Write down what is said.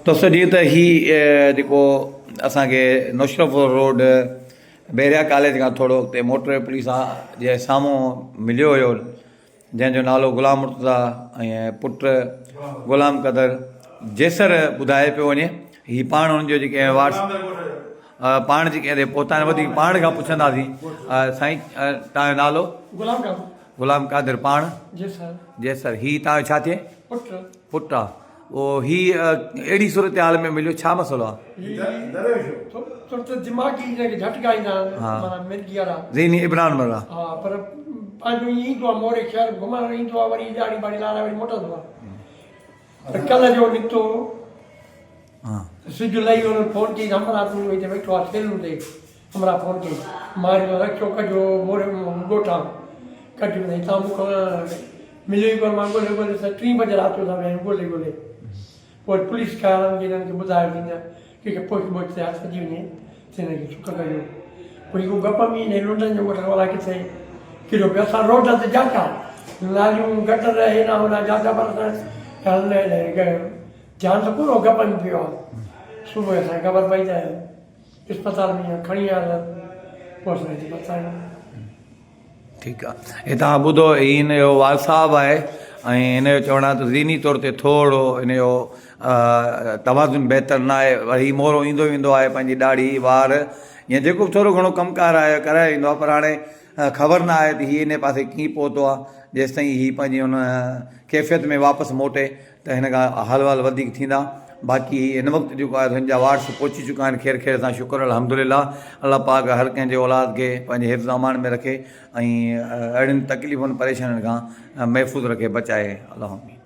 دوستو جيئن ته هي جيڪو اسان کي نوشهرو روڊ بحريا ڪاليج کان ٿورو اڳتي موٽر وي پوليس جي سامهون مليو هيو جنهن جو نالو غلام مرتضيٰ ۽ پٽ غلام قدر جيسر ٻڌايو پيو وڃي هي پاڻ ان جو جيڪي وارث پاڻ جيڪي هتي پهتا آهن وڌيڪ پاڻ کان پڇنداسين سائين تان جو نالو غلام قادر غلام قادر پاڻ جيسر جيسر هي تان جو ڇا ٿئي پٽ پٽ آ او هي اهڙي صورتحال ۾ مليو ڇا مسئلو آ؟ ٿورو دماغي جنهن کي جهٽڪا ايندا آهن معنيٰ مرگي وارا ذهني ابران مرا ها پر پنهنجو ائين ايندو آ موري شهر گهمڻ ايندو آ وري ڏاڙهي ٻاڙهي لارائي وري موٽندو آ ته ڪلهه جو نڪتو سج لهي ويو فون ڪئي همراهه تنهنجو هتي ويٺو آ سيلون تي همراهه فون ڪئي مان چيو رڪشو ڪڍيو موري ڳوٺان ڪڍيو ته هتان مون کان مليو ئي ڪونه مان ڳولي ڳولي سائين ٽين بجي رات جو اسان ويا آهيون ڳولي ڳولي پوء وري پوليس کي آڻڻ کي هنن کي ٻڌايو ته هن ڪنهن کي پوش بوش تي هٿ اچي وڃي ته هن کي سڪ ڪجو پوء هو گپ ۾ هن لنڊن جو ڳوٺ الائي ڪٿي ڪريو پيو اسان روڊ تي جاچا ناليون گٽر هيڏا هوڏا جاچا پر اسان ڌيان ته ڪونه هو گپ ۾ پيو آهي صبح اسان کي خبر پئي ته اسپتال ۾ کڻي آيا پوء اسان هتي پهتا آهيون. ٺيڪ آ هي توهان ٻڌو هي هن جو والد صاحب آهي ۽ هن جو چوڻ آهي ته ذهني طور تي ٿورو هن جو توازن بهتر نه آهي وري هي مورو ايندو ويندو آهي پنهنجي ڏاڙهي وار يا جيڪو به ٿورو گهڻو ڪم ڪار آهي ڪرائي ايندو آهي پر هاڻي خبر نه آهي ته هي ان پاسي ڪيئن پهتو آهي جيستائين هي پنهنجي ان ڪيفيت ۾ واپس موٽي ته هن کان حال احوال وڌيڪ ٿيندا باقي هن وقت جيڪو آهي هن جا وارث پهچي چڪا آهن خير خير سان شڪر الحمدلله الله پاڪ هر ڪنهن جي اولاد کي پنهنجي حفظ امان ۾ رکي ۽ اهڙين تڪليفن پريشانين کان محفوظ رکي بچائي الله آمين.